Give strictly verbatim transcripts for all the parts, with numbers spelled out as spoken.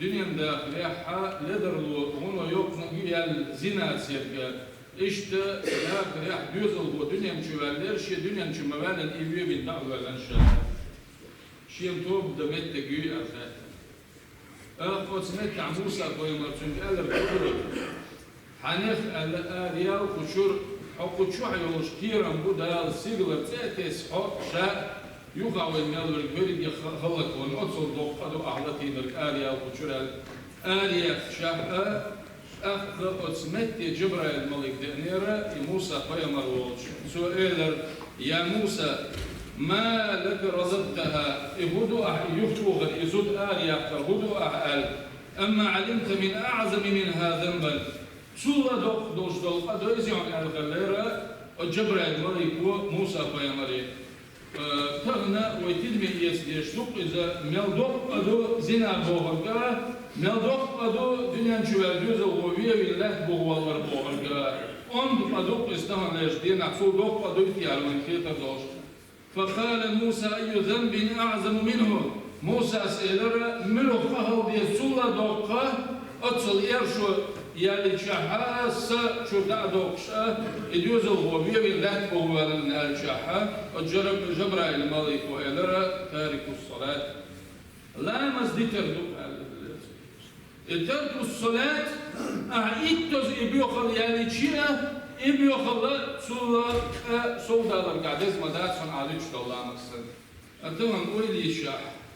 Дуьнен дахарехь ледарло гӀо йоккхунаг ю аьлла зина церга. Иштта дахарехь доьзалхо дуьнен чу ваьллера, шен дуьнен чу ма ваьллина и воьвина дӀа а воьллина ша. Шена тоба дан меттиг юй аьлла хаьттина. ТӀаккха оцу меттехь Муса-пайхамар цуьнга аьлларг хӀун ду: «Хьанех, аьлла, араял кху чуьра, хьо кху чохь йолуш кхерам бу Дала сигалара цӀе а тесна хьо, ша, юха вайн мел верг верриге ха-, хӀаллакван, оццул доккха къа ду ахь латийнарг араял кху чуьра», аьлла. Араяьхча а, тӀаккха оцу метте Джабраил-малик деанера, и Муса-пайхамар волчу. Цо элира: «Я Муса, ма лака разадтаха, и хӀун ду ахь, и юхатохар, и зуда араяьккхар хӀун ду ахь?» аьлла. «Амма Ӏалимта мин аӀзами минха занбан». Цул а доккха долуш долу къа дойзий хьуна аьлла хиллера оцу Джабраил-малико Муса-пайхамаре. Э, тахана вай тидаме эца дезаш ду-кх иза, мел доккха къа ду зина бохург а, мел доккха къа ду дуьнен чу ваьлла доьзалхо вевина лаьтта бухавалар бохург а. Онда къа ду-кх иза таханлерчу дийнахь, цул доккха къа дуй те аьлла вайна хетар долуш. «Факъала Муса: айю занбин аӀзаму минху?» Мусас элира: «Муьлха къа хила деза цул а доккха, оццул эршо яьллачохь а, са чуьра дӀа а доккхуш а, и доьзалхо вевина лаьтта бухаваьллина», аьллачохь а, оцу Джараб-, Джабраил-малико элира: «Тарикус-салат». Ламаз дитар ду, аьлла. И таркус-салат, ахьа иттаза и боьхалла яьллича а, и боьхалла цул а совдаларгахь деза ма дац хьуна ахьа дуьтуш долу ламаз санна. Ткъа тахана ойла йичахь,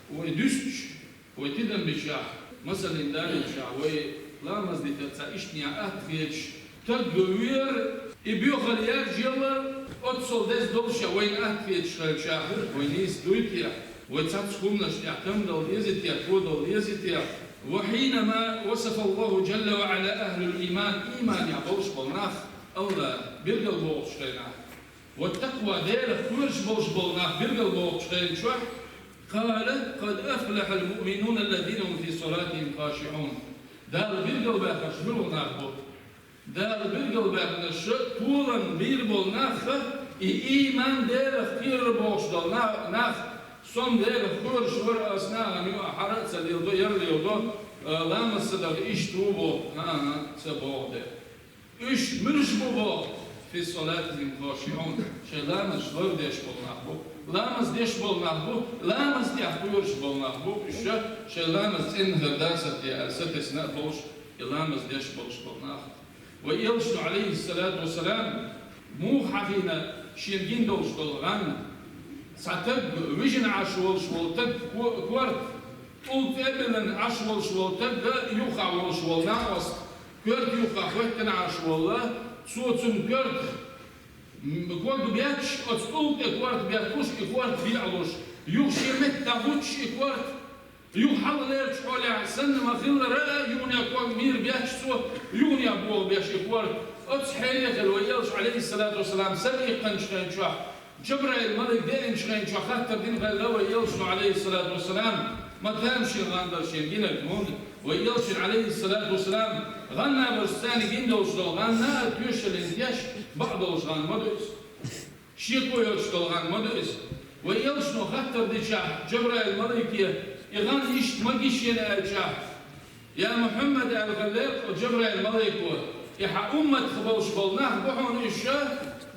вай дуьстича, вай тидам бичахь, масаллин далийчахь, вай ламаз дитар цхьа ишттанехь атта хеташ, стаг вер, и боьхалла яржаялар, оццул деза долуш а вайна атта хеташ хилчахь, вай нийса дуй те, вай цхьацца хӀуманаш тӀехь там дала дезий те, то дала дезий те? «Ва хьинама васафа Аллаху джалла ва Ӏала ахлул ийман», ийманехь болуш болу нах АллахӀа билгалбохучу хенахь, «ва такъва», Делах кхоьруш болуш болу нах билгалбохучу хенан чохь, «къала: къад афлахьал муъминуна аллазина хӀум фи салатихӀим хашиӀун». Дала билгалбаьхнарш муьлха нах бу? Дала билгалбаьхнарш толам бийр болу нах, и ийман, Делах кхерар бохуш долу на-, нах, «Со-м Делах кхоьруш вара, ас нахана юкъахь хӀара а ца леладо, яра леладо, а, ламаз ца даха иштта ву боху». ХӀан-хӀа, ца боху де. Уьш муьлш бу боху? «Фи салатихӀим хашиӀун». Шайн ламазаш лардеш болу нах бу. Ламаз деш болу нах бу, ламаз тӀехь кхоьруш болу нах бу. Уьш шайн ламаз цӀена хир дацара те аьлла сатесна а болуш, и ламаз деш болуш болу нах. Вай элчано, Ӏалайхиссалату вассалам, муха хьахийна шена гина долуш долу гӀан? Цхьа стаг вижина Ӏаш волуш волу стаг ко-, корта, тӀулг тӀе а биллина Ӏаш волуш волу стаг, юххехь волуш волу накъост, коьрта юххехь хӀоьттина Ӏаш волла, цо цунна коьртах, м, ког бетташ, оцу тӀулг тӀе корта бетталуш, и корта беӀалуш, юха шен метта дӀахӀуттуш и корта, юха хьалха лерчу хьолехь санна ма-хиллара, юханехь ког мийра бетташ цо, юханехь болх беш и корта. Оцу хьеле хилла вай элча, Ӏалайхиссалату вассалам, сабиьккханчу хенчохь, Джабраил-малик деанчу хенчохь хаттар дина хилла вай элчано, Ӏалайхиссалату вассалам, ма тамашийна гӀан дара шена гинарг хӀунда. Вай элчан, Ӏалайхиссалату вассалам, гӀан а барш царна гина долуш долу гӀан а тоьшаллина деш, бакъ долуш гӀан ма ду иза. Шеко йоцуш долу гӀан ма ду иза. Вай элчано хаттар дичахь, Джабраил-малике, и гӀан иштта ма гина шена аьлчахь, «Я Мухьаммад», аьлла хиллера Джабраил-малико, «и хьан умматах болуш болу нах бу хьуна уьш,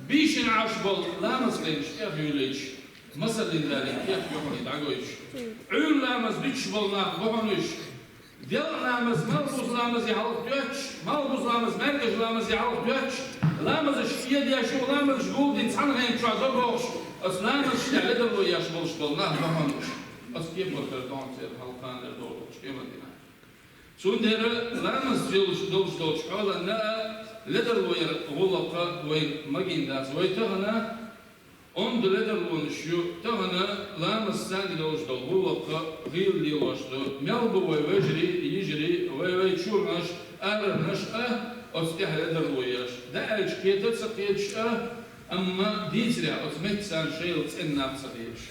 бийшина Ӏаш болу, ламаз хилча тӀехъюьйлуьйтуш, масаллин далийна тӀехъюьйхуш дӀагойтуш. Ӏуьйра ламаз дуьтуш болу нах бу хьуна уьш. Делкъа ламаз малхбуза ламазе хьалха доьттуш, малхбуза ламаз маьркӀажа ламазе хьалха доьттуш, ламазаш эдеш ю, ламазаш гулдина цхьана хенчохь до бохуш, оцу ламазаш тӀехь ледарло еш болуш болу нах бу хьуна уьш». Оцу кепара хир ду хьуна церан хьалха кхана ледарло долуш къематдийнахь. Цундела ламаз йолуш долуш долчу хьоланна а ледарло яр гӀуллакх вайна магийна дац. Вай тахана онда ледарлонаш ю, тахана ламаз санна долуш долу гӀуллакх гӀийла лелош ду. Мел бу вай вежарий, йижарий, вай, вай чурнаш, арабнаш а оцу тӀехь ледарло еш? ДӀааьлча кхета а ца кхеташ а, амма дийцарехь оцу метта санна шайла цӀена нах ца хеташ.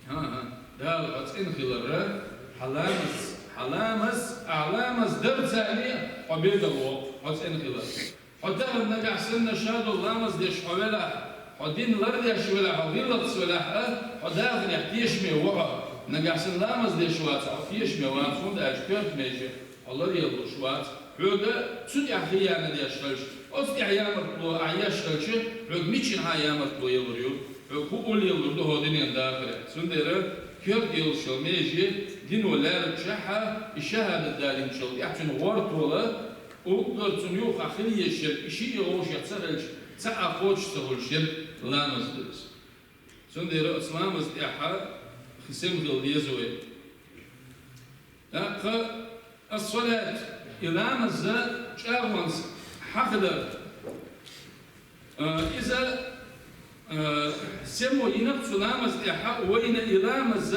ХӀан-хӀа, Дала хьо цӀена хиларра, хьан ламаз, хьан ламаз, ахь ламаз дарца а хьо билгалвоккху хьо цӀена хиларра. Хьо тахана нагахь санна ша долу ламаз деш хьо велахь, хьо дин лардеш велахь, хьо гӀиллакхца велахь а, хьо дахарехь тешаме ву хьо. Нагахь санна ламаз деш вац хьо, тешаме вац, хӀунда аьлча коьрта меже хьо ларъеллуш вац. Хьоьга цу тӀехь хиянат еш хилча, оцу тӀехь ямартло ахь еш хилча, хьоьга миччанхьа ямартло ялур ю, хьоьга хӀу уллуьйялур ду хӀокху дуьненан дахарехь. Цундела коьрта йолуш йолу меже дино лаьррачохь и шахӀадат далийначул тӀаьхьа цуьнан гӀортола, уггар цунна юххехь хила езаш ерг, и шиъ а вовшех ца хилча, цхьа а кхочуш ца хуьлуш ерг ламаз ду иза. Цундела оцу ламаза тӀехь хи сема хила деза вай. ТӀаккха ас-салат, и ламаз чӀагӀонца хьахадар. А, иза, а, сема йина цу ламаза тӀехь, вайна и ламаз,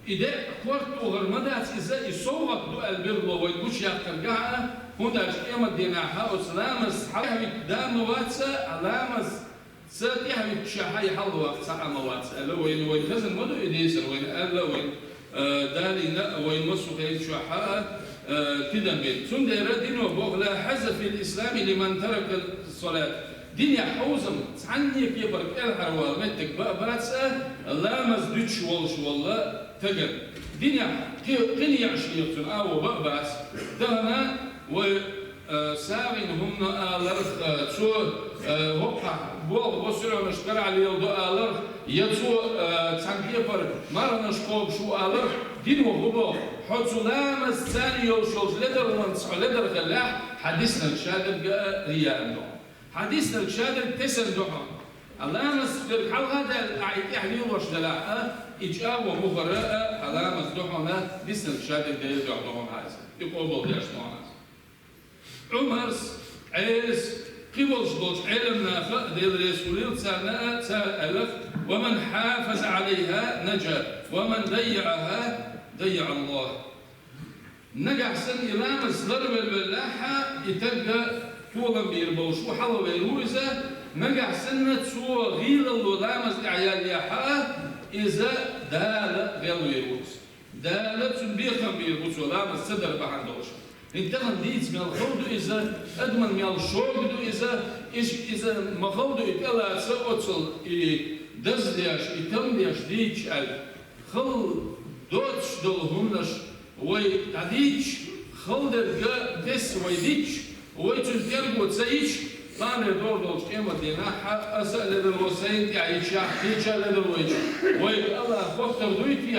и де корта тӀехула ма дац иза, и совгӀат ду аьлла берло вай гучуяккхаргахь а, хӀунда аьлча къематдийнахь оцу ламаз хьалавитта да ма вац, а ламаз ца тӀехьавитта шаьхьа и хьалхаваккха цхьа а ма вац аьлла, вайна, вайна хезна ма ду и дийцар, вайна аьлла, вайна, э, далийна, вайна массо а хезначохь а, э, тидам бина. Цундела дино боху: «Ла хьазза фил ислами лиман таракас-салат». Динехь хьовзам цхьанне кепара кӀелхьарвала меттиг баа бац а, ламаз дуьтуш волуш волу тагана. Динехь кхи-, кхин а еаш хьеха цуьнан агӀо баа бац. Тахана вай Э, сагӀина хӀуманах аларх, э, цо, э, хӀокхахь болх бо, суьренаш карахь леладо аларх, я цо, э, цхьана кепара марханаш кхобуш ву аларх, дино хӀун боху? Хьо цу ламазца йолуш йолчу ледарлонца хьо ледар хиллехь, хьан диснарг шадерг а рияъ ду хьуна. Хьан диснарг шадерг тесна ду хьуна. Ламаз дерг хьалха а даьлла, ахь и тӀехь лелош делахь а, и чӀагӀо мухӀара а, хьан ламаз ду хьуна, диснарг шадерг Делан дуьхьа ду хьуна хьан иза. И къобалдеш ду хьуна иза. Ӏумарс, Ӏелас, кхин болуш болчу Ӏеламнаха, Дела реза хуьлийла царна а, цара аьлларх: «Ва ман хьафаза Ӏалайха наджа, ва ман дайяӀаха дайяӀа Аллах». Нагахь санна и ламаз ларвелла веллехь а, и тагга толам бийр болуш ву, хьалавер ву иза. Нагахь санна цо гӀийлалло ламаз тӀехь яьллехь а, иза Дала гӀелвийр ву иза. Дала цунна бекхам бийр бу цо ламаз ца дар бахьана долуш. ХӀинца тахана дийца мел хала ду иза, адаман мел шога ду иза, иш-, иза ма хала ду и тӀелаца оццул и даз деш, и там деш дийцча аьлла. Хала доцуш долу хӀуманаш вай дӀадийцча, хала дерг а тесса вай дийцча, вай цуьнан терго ца йича, къанойн догӀу долчу къематдийнахь аса а ледарло сайна тӀехь йича, кхеча а ледарло йича, вайга Аллах хоттур дуй те,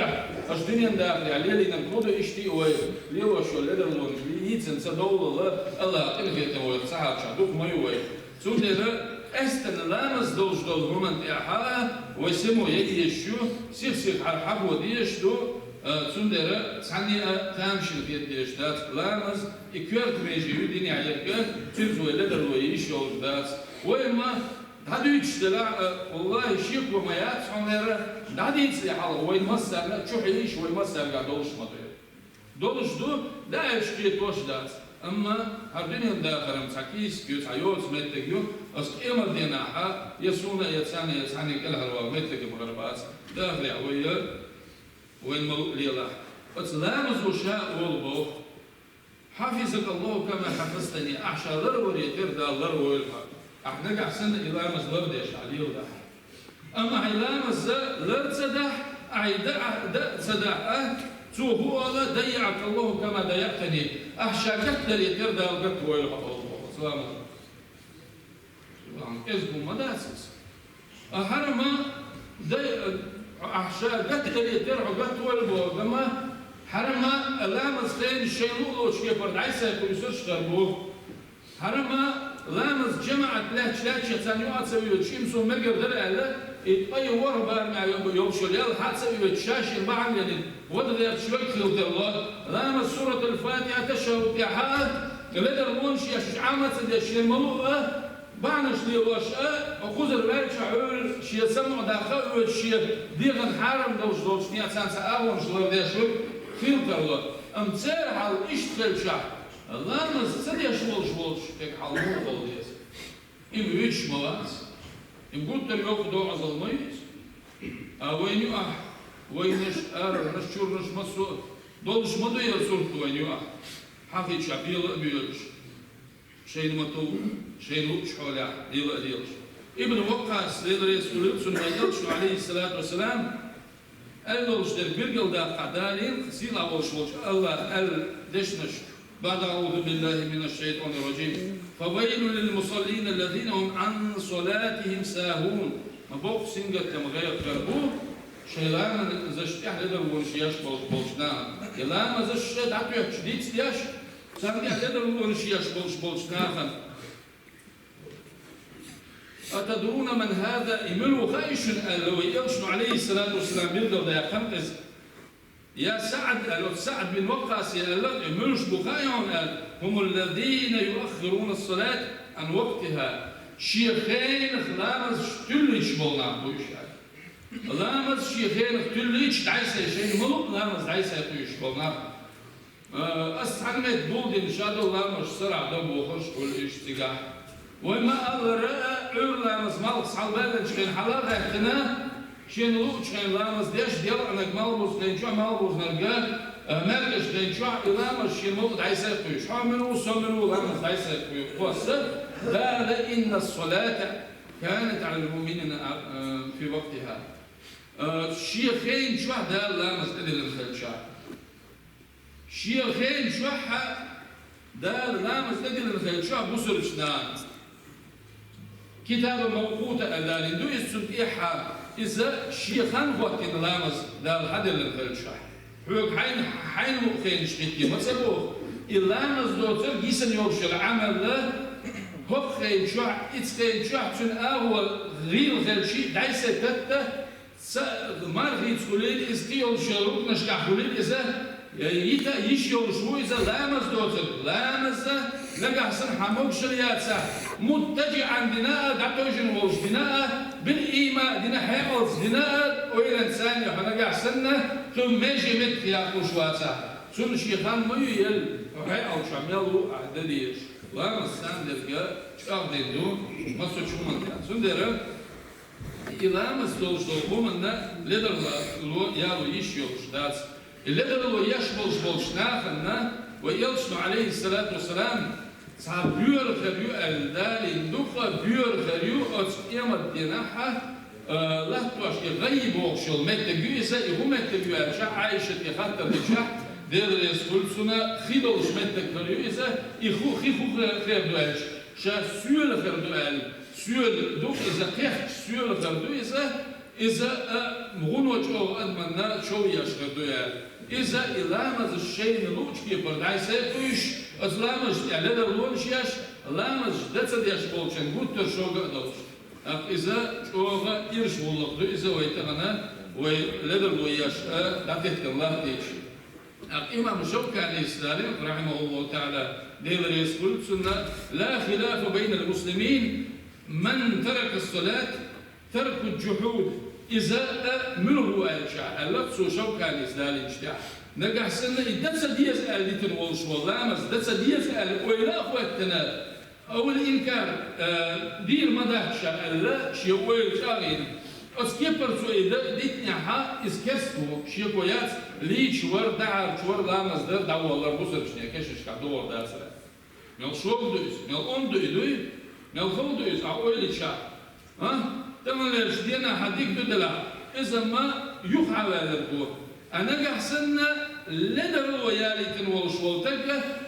аша дуьненан дахарехь лелийнарг хӀун ду, иштта а вай лелош йолу ледарлонаш йийцина ца довлалла, Аллах къинхетам вайх ца хьарчахь дукха ма ю вай. Цундела къаьсттина ламаз долуш долу хӀуманна тӀехь вай семо ян езаш ю, сих-сиххьара хьахо дезаш ду, а, цундела цхьанне а тамашийна хета дезаш дац ламаз, и коьрта меже ю динехь ерг, цуьнца вай ледарло йиш йолуш дац. Вай ма дӀадуьйцуш делахь а, валлахӀи, шеко ма яц хьуна хӀара, дӀадийцале хьалха вайн массарна а чу хьийзаш, вай массаьрга долуш ма ду. Долуш ду, да аьлча кхетош дац. Амма хӀара дуьненан дахаран цхьа кийсак ю, цхьа йоцу меттиг ю, аса къематдийнахь а, я суна, я царна, я цхьанне кӀелхьарвала меттиг а ма хир бац. Дахарехь вай, вайн ма лу а лелахь. Оцу ламазо ша а олу боху: «Хьафизака Аллаху кама хьафазтани», ахь ша ларваре тера Дала ларвойла хьо. Ахь нагахь санна и ламаз лардеш ахь леладахь. Амма хьайн ламаз лар ца дахь, ахь и даа, даа ца дахь а, цо хӀун ола: «ДайяӀака Аллаху кама дайяӀтани», ахь ша гатдаре тера Дала гатвойла хьо олу боху оцу ламазо. КӀезиг хӀума ма дац иза. А хьарама дай-, ахь ша гатдаре тера хьо гатвойла боху, амма хьарама ламаз хенаш шайн луъ-луъчу кепара дӀасакхуьйсурш хир бу. Хьарама ламаз жамаӀат лаьтташ, лаьтташ царна юкъа а ца оьцуш, имсо мегар дара аьлла, и ткъе ворхӀ барамехь йолуш йолу ял хьа а ца оьцуш, ша шена бахьана вениг, вада гӀерташ верг хила тарло. Ламаз, Суратул-Фатихьа, ташаххуд тӀехь а, ледарлонаш еш, уьш Ӏама а ца деш, шена ма луъ а, бахьанаш лелош а, кхузара ваьлча хьуьйра шен самукъа даккха а оьцуш, шен дегӀан хьарам долуш долчу нехан цхьа агӀонаш лардеш верг хила тарло. Амма церан хьал иштта хилчахь, ламаз ца деш волуш волчу стеган хьал муха хила деза? Иза вуьтуш ма вац. Иза гуттар а йоккха доӀазалла ма ю иза. А вайна юкъахь, вайнаш, арарнаш, чурнаш массо а долуш ма ду хӀара сурт вайна юкъахь. Хьахийча бела а боьлуш, шайна ма-тов, шайна луъучу хьолехь дела а лелаш. Ибн Ваккъас, Дела реза хуьлийла цунна, вайн Элчано, Ӏалайхиссалату вассалам, Аьлла долуш дерг билгалдаккха Дала, сийлахь волуш волчу АллахӀа аьлла дешнаш: بعد أعوذ بالله من الشيطان الرجيم. فويل للمصلين الذين هم عن صلاتهم ساهون. Ма боккха сингаттам, гӀайгӀа бу шайн ламазашна тӀехь ледарлонаш еш болуш болчу нахана. И ламазаш шайн дӀатоьхча дицдеш, царна тӀехь ледарлонаш еш болуш болчу нахана. أتدرون من هذا؟ И мила ву хаьий шуна аьлла, вай элчано, Ӏалайхиссалату вассалам, билгалдаьккхина иза. Я СаӀд, аьлла, оцу СаӀд бин Ваккъасе аьлла, и муьлш бу хаьий хьуна аьлла, هم الذين يؤخرون الصلاة عن وقتها. Шен хенах ламазаш туьллуьйтуш болу нах бу уьш аьлла. Ламаз шен хенах туьллуьйтуш дӀасай, шайна ма-луъу ламаз дӀасай кхуьйсуш болу нах. Аса цхьана метта гулдина, ша долу ламазаш сарахь дан бохурш хуьлу уьш цигахь. Вай ма-аллара, Ӏуьйра ламаз малх схьалабаьллачу хенахь хьала а гӀаьттина, шена луучу хенахь ламаз деш, делкъаниг малх бузу хенчохь, малх бузунарг, а, маьркӀажа хенчохь, и ламаз шен мукъа дӀасай кхуьйсуш. Хьо мила ву, со мила ву, ламаз дӀасай кхуьйсуш. Дала: إن الصلاة كانت على المؤمنين، а, في وقتها. А, шен хен чохь Дала ламаз тӀедиллина хилча. Шен хен чохь Дала ламаз тӀедиллина хилча бусалбачу нахана. كتابا موقوتا аьлла далийна ду иза, цунна тӀехьа иза шен хан хӀоттийна ламаз Дала хьадиллина хилча. Хьоьга хьайна, хьайна луъу хенаш хӀиттий ма ца боху. И ламаз доцург йисина йолуш йолу Ӏамал хӀокху хен чохь, ицу хен чохь цуьнан агӀо гӀийла хилча дӀасай татта, Ца, мархица хуьлийла иза, кхин йолчу рукнашкахь хуьлийла иза, йита а йиш йолуш ву иза ламаз доцург. Ламаз нагахь санна хьан могушалла яцахь, مضطجعا дина а, дӀатевжина волуш дина а, بالإيماء дина, хьекъалца дина а, ойланца санна хьо нагахь санна, цу меже меттах яккхуш вацахь. Цунна шен хан ма ю елла, хьо хьекъалчохь мел ву ахь дан дезаш. Ламаз царна дерг чӀагӀдина ду, массо а хӀуманна тӀехь. Цундела И ламаз долуш долу хӀуманна ледарло яло йиш йолуш дац. И ледарло еш болуш болчу нахана вай элчано, Ӏалайхиссалату вассалам, цхьа боьра хир ю аьлла далийна ду-кх, боьра хир ю оцу къематдийнахь, а, латтош и гӀаййи бохуш йолу меттиг ю иза, и хӀун меттиг ю аьлча, Ӏайшате хаттар дичахь, Дела реза хуьлда цунна, хи долуш меттиг хир ю иза, и ху-, хи хӀун хир ду аьлча, ша соьла хир ду аьлла. Соьла ду иза, кхехкаш соьла хир ду иза, иза, а, гӀуно чӀогӀа адаманна чов еш хир ду аьлла. Иза и ламазаш шайна луучу кепара дӀасай кхуьйсуш, оцу ламазашна тӀехь ледарлонаш еш, ламазаш дан ца деш болчарна гуттар шога а долуш. ТӀаккха иза чӀогӀа ирча гӀуллакх ду иза вай тахана, вай ледарло еш а дӀатеттина латтийча. ТӀаккха имам Шавканис далийна, рахьимахуллаху таӀала, Дела реза хуьлда цунна: لا خلاف بين المسلمين من ترك الصلاة ترك الجحود. Иза а муьлха ву аьлча, аьлла цо Шавканис далийначу тӀехь. Нагахь санна и дан ца деза аьлла дитина волуш волу ламаз, дан ца деза аьлла ойла а хӀоьттина, أو الإنكار, э, дийр ма дац ша аьлла, шен ойла чӀагӀйина. Оцу кепара цо и дан дитинехь, иза керста ву, шеко яц, лийча вар, дахьарча вар, ламаз дар, дӀаволлар, бусалбачу кешнашкахь догӀур дацара. Мел шога ду иза, мел онда ду и дуй, мел хала ду иза, ахь ойла йича. А? Таханлерчу дийнахь дика ду делахь, иза ма юха хьаваьлларг ву. А нагахь санна ледарло ялийтина волуш волу таг,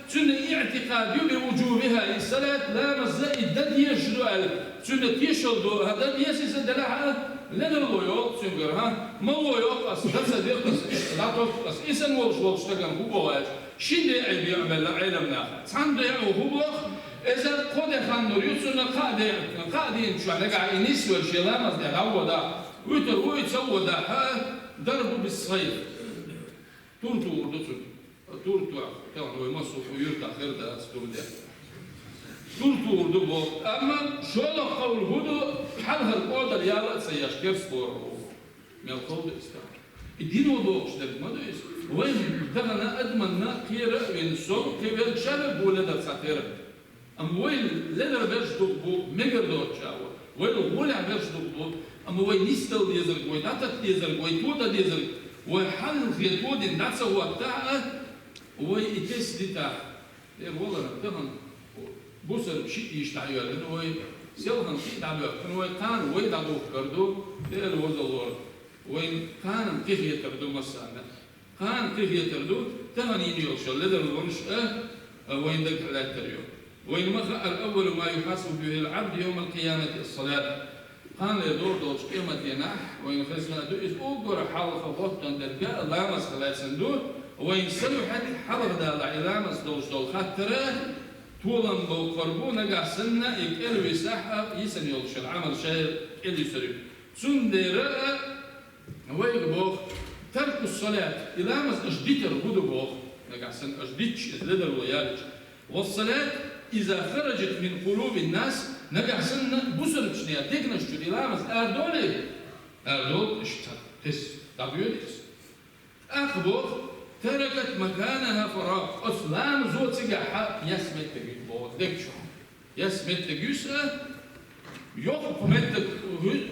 цуьнан иӀтикъад ю بوجوبها, и салат, ламаз и дан дезаш ду аьлла, цуьнан тешалла ду, хӀа, дан деза иза делахь а, ледарло йоккху цуьнгара, хӀа? Ма вон йоккху ас, дан ца деккху ас, дӀатоккху ас, и санна волуш волчу стагана хӀун боху аьлча, шина декъе бекъабелла Ӏелам наха. Цхьана декъо хӀун боху, иза кхо де хан лур ю цунна, кхаа де-, кхаа дийнахь чохь нагахь и нисвелла шен ламаз де дӀавода. Вуьтур ву и ца вода, хӀа, дарбу бис-сайф. Тур тухур ду цунна. Тур тоху, тахана вай массо а юьртахь хир дац тур де. Тур тухур ду боху. Амма шолгӀа къовл хӀун ду, хьалхара кӀодар яла а ца еш, керста бохург ву. Мел хала ду иза тахана. И дино дохуш дерг ма ду иза. Вайн тахана адаманна кхера а вина, со а кхин верг ша верг ву ледар цхьа тера. Амма вай ледар берш дукха бу, мегар доцуш а ву. Вай гӀолехь берш дукха бу. Амма вай нисдала дезарг, вай дӀататта дезарг, вай тодан дезарг, вай хьалхе тодина дӀа ца хӀоттахь а, вай и тесна дитахь. Дера валара, тахана бусалба шиъ йиш дӀайоьллина вай, селхана шиъ дӀабоьхкина вай, кхана вай дӀадухкур ду, Дела вазаллора. Вайна кхана кхы хетар ду массарна. Кхана кхы хетар ду, тахан йина йолча ледарлонаш а, а, вайна дагахь лаьттар ю. Вайна ма хаьара: «أول ما يحاسب به العبد يوم القيامة الصلاة». Кхана ледара долча къематдийнахь вайна хезна ду, иза уггар хьалха хӀоттан дерг а ламаз хилац аьнна ду, вайна са ю хьаьта хьалха далахь и ламаз долча дола хаттар а, толам боккхар бу, нагахь санна и кӀел висахь а, йисина йолча Ӏамал шоай кӀел йисар ю. Цундела а вайга боху: «ترك الصلاة», и ламаз аша дитар хӀун ду боху, нагахь санна аша дитча, иза ледарло яьлча. «والصلاة إذا خرجت من قلوب الناس», нагахь санна бусалбача дегнаш чуьра и ламаз арадоле, арадолу иштта, кхин дӀабоьду иза. ТӀаккха боху: «تركت مكانها فراغ», оцу ламазо цигахь яс меттиг юьсу боху дег чохь. Яс меттиг юьсу, йоккха меттиг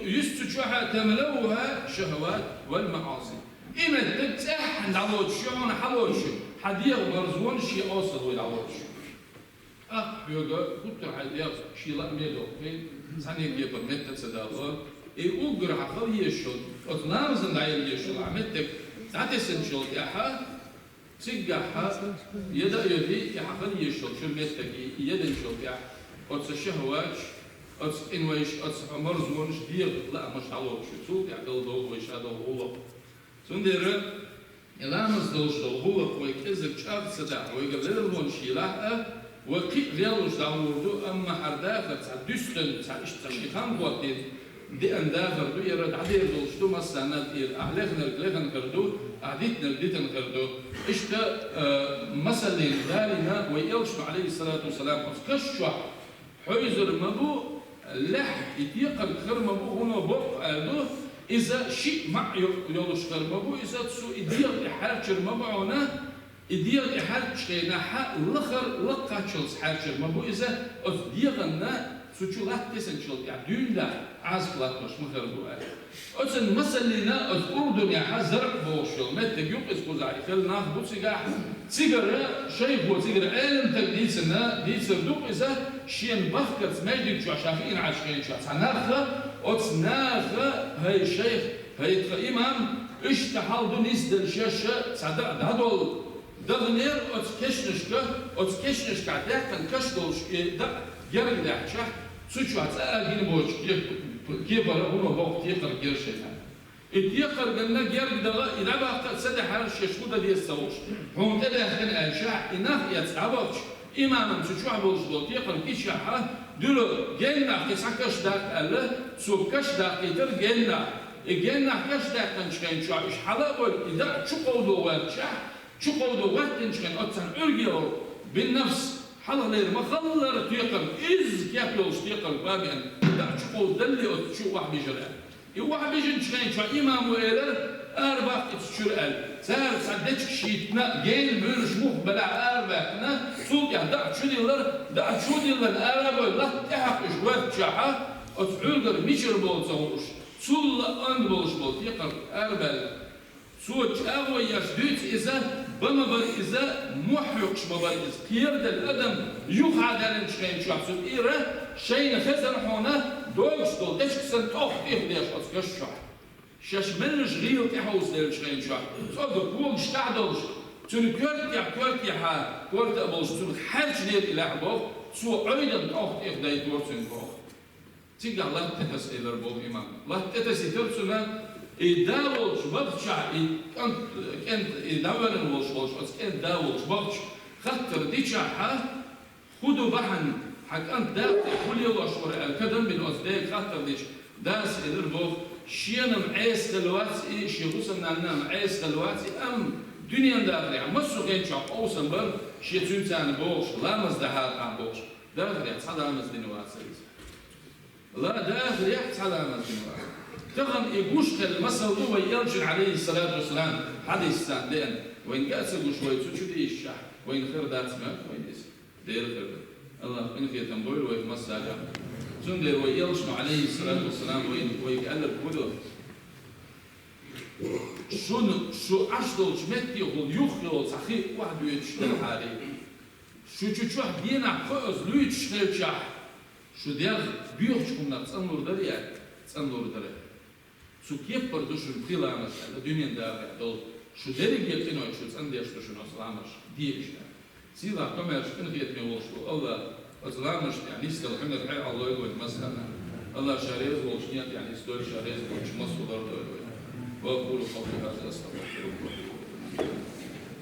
юьсу цу чохь, «تملأها الشهوات والمعاصي». И меттиг цӀеххьана дӀалоцуш ю хьуна, хьалоцуш ю, хьан дегӀан марзонаш, шен осал вай дӀалоцуш ю. ТӀаккха хьоьга гуттар хьайн дегӀ шен лааме доккхий, цхьаннен кепара метта ца далор. И уггар хьан хила езаш йолу, оцу ламазан дӀаяла езаш йолу хьан меттиг дӀатесначул тӀаьхьа, цигахь хьан яда а йоьдий, и хьан хила езаш йолу чуьра меттиг и, и ядинчул тӀаьхьа, оцу шахӀваташ, оцу къинойш, оцу марзонаш, дегӀан лаамаш дӀалоцуш ю. Цул тӀаьхьа Дала догӀу вай ша долу гӀуллакх. Цундела и ламаз долуш долу гӀуллакх вай кӀезиг чӀагӀ ца дахь, вайгара лералонаш елахь а, вай кхин а гӀеллуш дӀагӀур ду, амма хӀара дахар цхьа дуьстина, цхьа иштта ши хан хӀоттийна деана дахар ду, яра дӀадер долуш ду массарна а тӀера. Ахь лехнарг лехна хир ду, ахь дитинарг дитина хир ду. Иштта, а, масаллина далийна вай элчано, Ӏалайхиссалату вассалам, оцу каш чохь хьуьйзур ма бу, лаьхьа и текхарг хир ма бу, хӀуно боккха аьлла ду, иза шиъ маьӀ йо-, йолуш хир ма бу, иза цу и дегӀан тӀе хьаьрчар ма бу хьуна, и дегӀан тӀе хьаьрчачу хенахь лахара лакхаччалц хьаьрчар ма бу иза, оцу дегӀанна цу чу латта тесначул тӀаьхьа дуьйна дахь, Ӏазап латтош ма хир бу аьлла. Оцун масаллина оцу Урдунехь ЗарӀ бохуш йолу меттиг ю-кх иза кхузахь, и хилла нах бу цигахь. Цигара шайхо, цигара Ӏеламстага дийцина, дийцар ду-кх иза, шена бахкарца маьждиг чохь ша хиъна Ӏаш хенчохь цхьа нах, оцу наха: «ХӀай шайх, хӀай тхан имам, иштта хьал ду, нисделла шаьш цхьа даа дӀадолу». Даханера оцу кешнашка, оцу кешнашкахь даьккхина каш долуш и даа герга даьхчахь, цу чохь цкъа а гина боцуш ке-, кепара хӀума боккха текхарг гира шайна. И текхарг гина герга даха, и дӀабаккха а ца дахьара, шаьш хӀун дан деза ца хууш, хьуна тӀедаьхкина аьлчахь, и нах эцна дӀабахча, имаман цу чохь болуш долу текхарг гичахьа, дуьла геннахь кхин цхьа каш даккха аьлла, цо каш даккхийтира геннахь. И геннахь каш даьккхинчу хенчохь уьш хьала а бойла, и даа чукховдо ваьлчахь, чукховдо гӀоьттинчу хенахь оццахь Ӏуьргело, бин нафс, хьалхалера ма-халлара текхарг, изза кеп йолуш текхарг ма беана, и даа чукховдалле оцу чу охьабижира аьлла. И охьабижинчу хенчохь имамо элира: «Арабаккха иза цу чуьра», – аьлла. Цара цхьа дечиг шийттина, гена буьйлуш мух белахь арабаьккхина, цул тӀаьхьа даа чудиллира, даа чудиллина ара а бой, латта тӀехьакха уьш гӀоьртачохьа, оцу Ӏуьргара мичара болу ца хууш, цул а онда болуш болу текхарг арабаьлла. Цо чӀагӀо еш дуьйцу иза, бан ма бара иза, мохь хьоькхуш ма бара иза. Кхераделла адам юххьа даьллачу хенчохь цу тӀера шайна хезар хьуна, догуш долу дечиг санна тӀох тӀех деш оцу каш чохь. Шаьш меллаша гӀийла тӀехьовсаделлачу хенчохь, цӀога когаш тӀехь долуш, цуьнан коьртехь, коьртехьа, корта а болуш, цунах хьаьрчинера и лаьхьа боху, цо Ӏойдан тӀох тӀех дайтора цуьнга боху. Цигахь латта тӀе таса элира боху имам. Латта тӀе тасийтира цунна, и да волчу бахчахь, и кӀант, кӀент, и дӀавоьллина волуш волчу оцу кӀент да волчу бахча хаттар дичахьа, хӀун ду бахьана, хьан кӀант да тӀе хӀун лелош вара аьлла, кадам бина оцу дега хаттар дича, дас элира боху, шена-м Ӏеса хилла вац и, шен хӀусамнанна-м Ӏеса хилла вац и, амма дуьненан дахарехь массо а хенчохь къовсам бара, шен цуьнца бохуш, ламаз дахьара ахь бохуш, дахарехь цхьа ламаз дина вацара иза. Ла дахарехь цхьа ламаз дина вац. Тахана и гуш хилла масал ду вай элчан, Ӏалайхиссалату вассалам, хьадисца деана. Вайна кӀа а ца гуш вай цу чу дийшчахь, вайна хир дац моьтту вайна иза. Дера хир ду. Аллах къинхетам бойла вайх массарах. Цундела вай элчано, Ӏалайхиссалату вассалам, вайна, вайга аьлларг хӀун ду? Шуна, шу Ӏаш долчу меттехула юххе йолу цхьа хи охьадоьдуш делахьарий. Шу чу чохь дийнахь кхоъаза луьйтуш хилчахь, шу дегӀ боьхачу хӀуманах цӀанлур дарий? ЦӀанлур дара. Цу кеппара ду шуна пхи ламаз, дуьнен дахар долу. Шу дерриге къиной шу цӀандеш ду шуна оцу ламазашка, де уьш. Сийлахь, комаьрша, къинхетаме волуш ву АллахӀ, оцу ламазашна тӀехь нисделла хьуьнар хьекъал лойла вайн массарна. АллахӀ Ша реза волчу некъа тӀехь нисдойла, Ша реза волчу массо лардойла вай. وأقول قولي هذا أستغفر الله لي ولكم.